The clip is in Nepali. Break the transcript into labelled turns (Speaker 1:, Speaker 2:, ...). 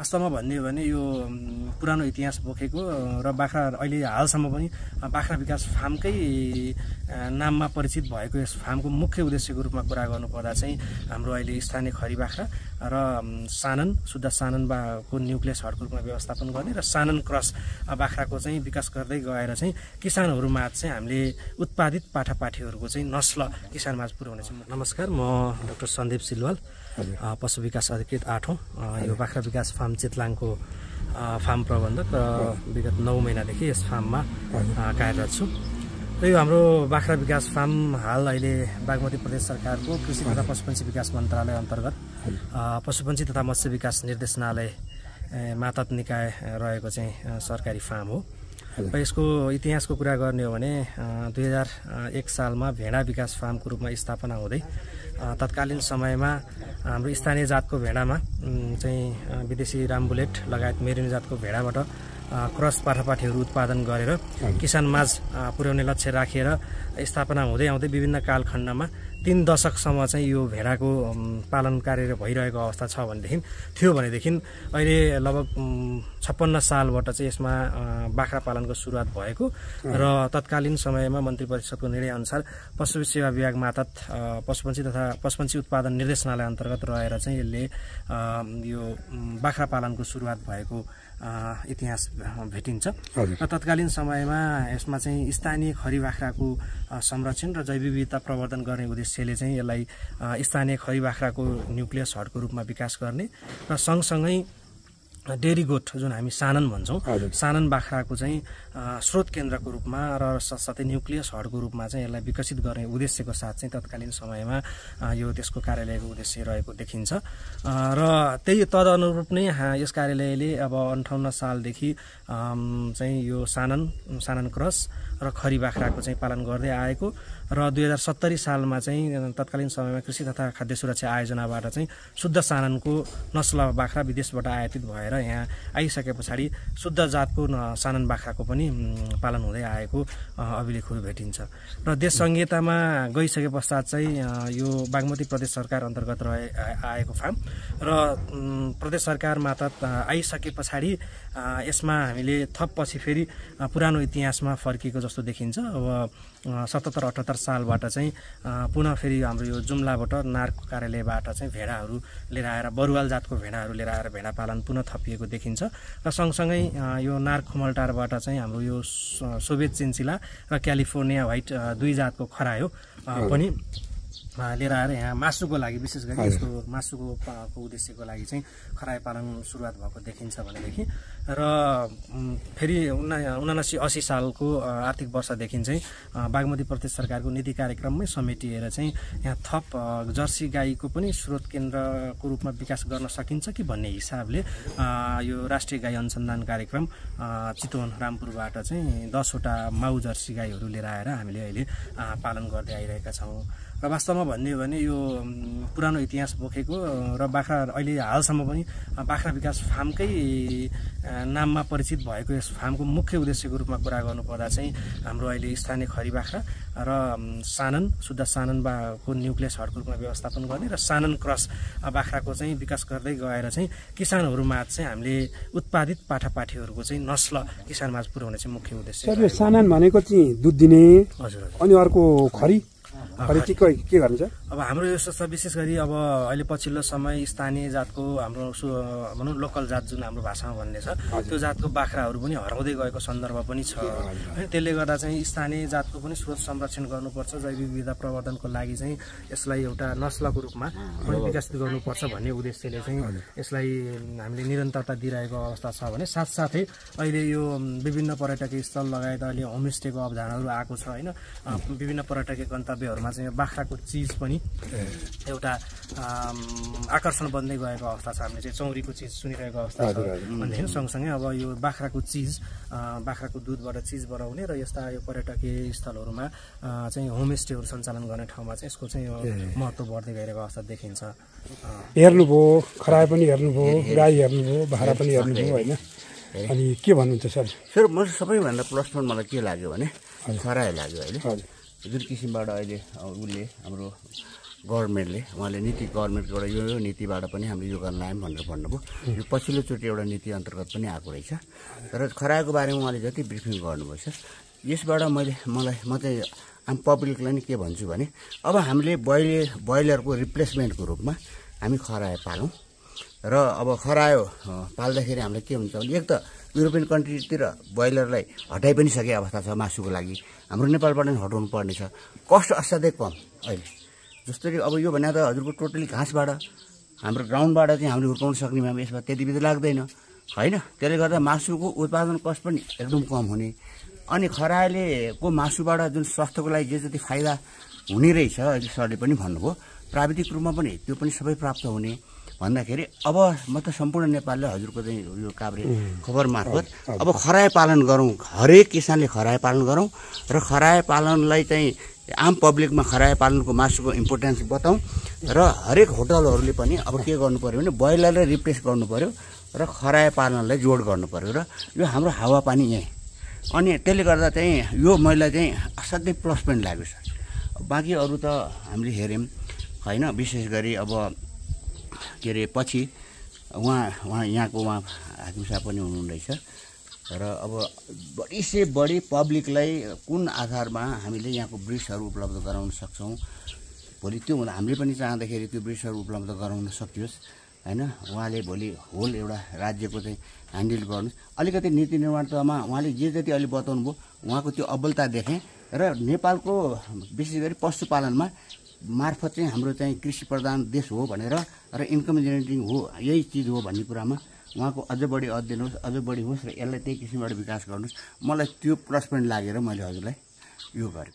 Speaker 1: वास्तवमा भन्ने हो भने यो पुरानो इतिहास बोकेको र बाख्रा अहिले हालसम्म पनि बाख्रा विकास फार्मकै नाममा परिचित भएको यस फार्मको मुख्य उद्देश्यको रूपमा कुरा गर्नुपर्दा चाहिँ हाम्रो अहिले स्थानीय खरी बाख्रा र सानन शुद्ध साननको न्युक्लियस हडको रूपमा व्यवस्थापन गर्ने र सानन क्रस बाख्राको चाहिँ विकास गर्दै गएर चाहिँ किसानहरूमाझ चाहिँ हामीले उत्पादित पाठापाठीहरूको चाहिँ नस्ल किसानमाझ पुर्याउने चाहिँ। नमस्कार, म डाक्टर सन्दीप सिलवाल, पशु विकास अधिकृत 8औं, यो बाख्रा विकास फार्म चितलाङको फार्म प्रबन्धक र विगत 9 महिनादेखि यस फार्ममा कार्यरत छु। र यो हाम्रो बाख्रा विकास फार्म हाल अहिले बागमती प्रदेश सरकारको कृषि तथा पशुपन्छी विकास मन्त्रालय अन्तर्गत पशुपन्छी तथा मत्स्य विकास निर्देशनालय मातहत निकाय रहेको चाहिँ सरकारी फार्म हो। र यसको इतिहासको कुरा गर्ने हो भने 2001 सालमा भेडा विकास फार्मको रूपमा स्थापना हुँदै तत्कालीन समयमा हाम्रो स्थानीय जातको भेडामा चाहिँ विदेशी रामबुलेट लगायत मेरिनो जातको भेडाबाट क्रस पाठापाठीहरू उत्पादन गरेर किसानमाझ पुर्याउने लक्ष्य राखेर स्थापना हुँदै आउँदै विभिन्न कालखण्डमा 3 दशकसम्म चाहिँ यो भेडाको पालन कार्य भइरहेको अवस्था छ भनेदेखि अहिले लगभग 56 सालबाट चाहिँ यसमा बाख्रा पालनको सुरुवात भएको र तत्कालीन समयमा मन्त्री परिषदको निर्णय अनुसार पशु सेवा विभाग मातहत पशुपन्छी तथा पशुपन्छी उत्पादन निर्देशनालय अन्तर्गत रहेर चाहिँ यसले यो बाख्रा पालनको सुरुवात भएको इतिहास भेटिन्छ। र तत्कालीन समयमा यसमा चाहिँ स्थानीय खरी बाख्राको संरक्षण र जैव विविधता प्रवर्धन गर्ने उद्देश्यले चाहिँ यसलाई स्थानीय खरी बाख्राको न्युक्लियस हडको रूपमा विकास गर्ने र सँगसँगै डेरी गोठ जुन हामी सानन भन्छौँ, सानन बाख्राको चाहिँ स्रोत केन्द्रको रूपमा र साथसाथै न्युक्लियस हडको रूपमा चाहिँ यसलाई विकसित गर्ने उद्देश्यको साथ चाहिँ तत्कालीन समयमा यो त्यसको कार्यालयको उद्देश्य रहेको देखिन्छ। र त्यही तदनुरूप नै यस कार्यालयले अब 58 सालदेखि चाहिँ यो सानन क्रस र खरी बाख्राको चाहिँ पालन गर्दै आएको र 2070 सालमा चाहिँ तत्कालीन समयमा कृषि तथा खाद्य सुरक्षा आयोजनाबाट चाहिँ शुद्ध साननको नस्ल बाख्रा विदेशबाट आयातित भएर यहाँ आइसके पछाडि शुद्ध जातको सानन बाख्राको पनि पालन हुँदै आएको अभिलेखहरू भेटिन्छ। र देश संहितामा गइसके पश्चात चाहिँ यो बागमती प्रदेश सरकार अन्तर्गत आएको फार्म र प्रदेश सरकार मातहत आइसके पछाडि यसमा हामीले थप पछि फेरि पुरानो इतिहासमा फर्किएको जस्तो देखिन्छ। अब 77-78 सालबाट चाहिँ पुनः फेरि हाम्रो यो जुम्लाबाट नार्को कार्यालयबाट चाहिँ भेडाहरू लिएर आएर बरुवाल जातको भेडाहरू लिएर आएर भेडा पालन पुनः थपिएको देखिन्छ। र सँगसँगै यो नार्क खुमलटारबाट चाहिँ हाम्रो यो सोभियत चिन्चिला र क्यालिफोर्निया व्हाइट 2 जातको खरायो पनि लिएर आएर यहाँ मासुको लागि विशेष गरी यसको मासुको उद्देश्यको लागि चाहिँ खरायो पालन सुरुवात भएको देखिन्छ भनेदेखि र फेरि 79-80 सालको आर्थिक वर्षदेखि चाहिँ बागमती प्रदेश सरकारको नीति कार्यक्रममै समेटिएर चाहिँ यहाँ थप जर्सी गाईको पनि स्रोत केन्द्रको रूपमा विकास गर्न सकिन्छ कि भन्ने हिसाबले यो राष्ट्रिय गाई अनुसन्धान कार्यक्रम चितवन रामपुरबाट चाहिँ 10वटा माउ जर्सी गाईहरू लिएर आएर हामीले अहिले पालन गर्दै आइरहेका छौँ। र वास्तवमा भन्ने हो भने यो पुरानो इतिहास बोकेको र बाख्रा अहिले हालसम्म पनि बाख्रा विकास फार्मकै नाममा परिचित भएको यस फार्मको मुख्य उद्देश्यको रूपमा कुरा गर्नुपर्दा चाहिँ हाम्रो अहिले स्थानीय खरी बाख्रा र सानन शुद्ध साननको न्युक्लियस हडको रूपमा व्यवस्थापन गर्ने र सानन क्रस बाख्राको चाहिँ विकास गर्दै गएर चाहिँ किसानहरूमाझ चाहिँ हामीले उत्पादित पाठापाठीहरूको चाहिँ नस्ल किसानमाझ पुर्याउने चाहिँ मुख्य उद्देश्य।
Speaker 2: सर, यो सानन भनेको चाहिँ दुध दिने,
Speaker 1: हजुर,
Speaker 2: अनि अर्को खरी के गर्नु छ?
Speaker 1: अब हाम्रो यो विशेष गरी अब अहिले पछिल्लो समय स्थानीय जातको हाम्रो भनौँ लोकल जात जुन हाम्रो भाषामा भन्ने छ त्यो जातको बाख्राहरू पनि हराउँदै गएको सन्दर्भ पनि छ है। त्यसले गर्दा चाहिँ स्थानीय जातको पनि स्रोत संरक्षण गर्नुपर्छ, जैव विविधता प्रवर्धनको लागि चाहिँ यसलाई एउटा नस्लको रूपमा पनि विकसित गर्नुपर्छ भन्ने उद्देश्यले चाहिँ यसलाई हामीले निरन्तरता दिइरहेको अवस्था छ भने साथसाथै अहिले यो विभिन्न पर्यटकीय स्थल लगायत अहिले होमस्टेको अवधारणाहरू आएको छ होइन। विभिन्न पर्यटकीय गन्तव्यहरूमा चाहिँ बाख्राको चिज पनि एउटा आकर्षण बन्दै गएको अवस्था छ। हामीले चाहिँ चौरीको चिज सुनिरहेको अवस्था छ भनेदेखि सँगसँगै अब यो बाख्राको चिज, बाख्राको दुधबाट चिज बनाउने र यस्ता यो पर्यटकीय स्थलहरूमा चाहिँ होमस्टेहरू सञ्चालन गर्ने ठाउँमा चाहिँ यसको चाहिँ यो महत्त्व बढ्दै गइरहेको अवस्था देखिन्छ।
Speaker 2: हेर्नुभयो, खरायो पनि हेर्नुभयो, गाई हेर्नुभयो, बाख्रा पनि हेर्नुभयो होइन, अनि के भन्नुहुन्छ सर?
Speaker 3: सर, म सबैभन्दा प्लस पोइन्ट मलाई के लाग्यो भने खरायो लाग्यो अहिले जुन किसिमबाट अहिले उसले हाम्रो गभर्मेन्टले उहाँले गभर्मेन्टको एउटा यो नीतिबाट पनि हामीले यो गर्न आयौँ भनेर भन्नुभयो। यो पछिल्लोचोटि एउटा नीति अन्तर्गत पनि आएको रहेछ। तर खरायोको बारेमा उहाँले जति ब्रिफिङ गर्नुभयो सर, यसबाट म चाहिँ आम पब्लिकलाई नि के भन्छु भने अब हामीले ब्रोइलरको रिप्लेसमेन्टको रूपमा हामी खरायो पालौँ। र अब खरायो पाल्दाखेरि हामीलाई के हुन्छ भने एक त युरोपियन कन्ट्रीतिर ब्रोइलरलाई हटाइ पनि सके अवस्था छ मासुको लागि, हाम्रो नेपालबाट पनि हटाउनु पर्ने छ। कस्ट असाध्यै कम अहिले। जसरी अब यो भने त हजुरको टोटली घाँसबाट हाम्रो ग्राउन्डबाट चाहिँ हामीले हुर्काउन सक्ने भए यसमा त्यति बित्दै लाग्दैन होइन। त्यसले गर्दा मासुको उत्पादन कस्ट पनि एकदम कम हुने। अनि खरायोले को मासुबाट जुन स्वास्थ्यको लागि जे जति फाइदा हुने रहेछ अहिले सरले पनि भन्नुभयो, प्राविधिक रूपमा पनि त्यो पनि सबै प्राप्त हुने भन्दाखेरि अब म त सम्पूर्ण नेपालले हजुरको चाहिँ यो काभ्रे खबर मार्फत अब खरायो पालन गरौँ, हरेक किसानले खरायो पालन गरौँ र खरायो पालनलाई चाहिँ आम पब्लिकमा खरायो पालनको मासुको इम्पोर्टेन्स बताउँ। र हरेक होटलहरूले पनि अब के गर्नु पर्यो भने ब्रोइलरलाई रिप्लेस गर्नु पर्यो र खरायो पालनलाई जोड गर्नु पर्यो। र यो हाम्रो हावापानी यहीँ। अनि त्यसले गर्दा चाहिँ यो मैले चाहिँ असाध्यै प्लस पोइन्ट लाग्यो सर। बाँकी अरू त हामीले हेऱ्यौँ होइन। विशेष गरी अब के अरे पछि यहाँको हाकिम साहब पनि हुनुहुँदैछ। र अब बढी से बढी पब्लिकलाई कुन आधारमा हामीले यहाँको ब्रिजहरू उपलब्ध गराउन सक्छौँ भोलि त्यो हुँदा हामीले पनि चाहँदाखेरि त्यो ब्रिजहरू उपलब्ध गराउन सकियोस् होइन। उहाँले भोलि होल एउटा राज्यको चाहिँ ह्यान्डल गर्नुहोस्। अलिकति नीति निर्माण तहमा उहाँले जे जति अहिले बताउनु भयो उहाँको त्यो अब्बलता देखेँ। र नेपालको विशेष गरी पशुपालनमा मार्फत चाहिँ हाम्रो चाहिँ कृषि प्रधान देश हो भनेर र इन्कम जेनेरेटिङ हो यही चिज हो भन्ने कुरामा उहाँको अझ बढी अध्ययन होस्, अझ बढी होस् र यसलाई त्यही किसिमबाट विकास गर्नुहोस्। मलाई त्यो प्लस पोइन्ट लागेर मैले हजुरलाई यो गरेँ।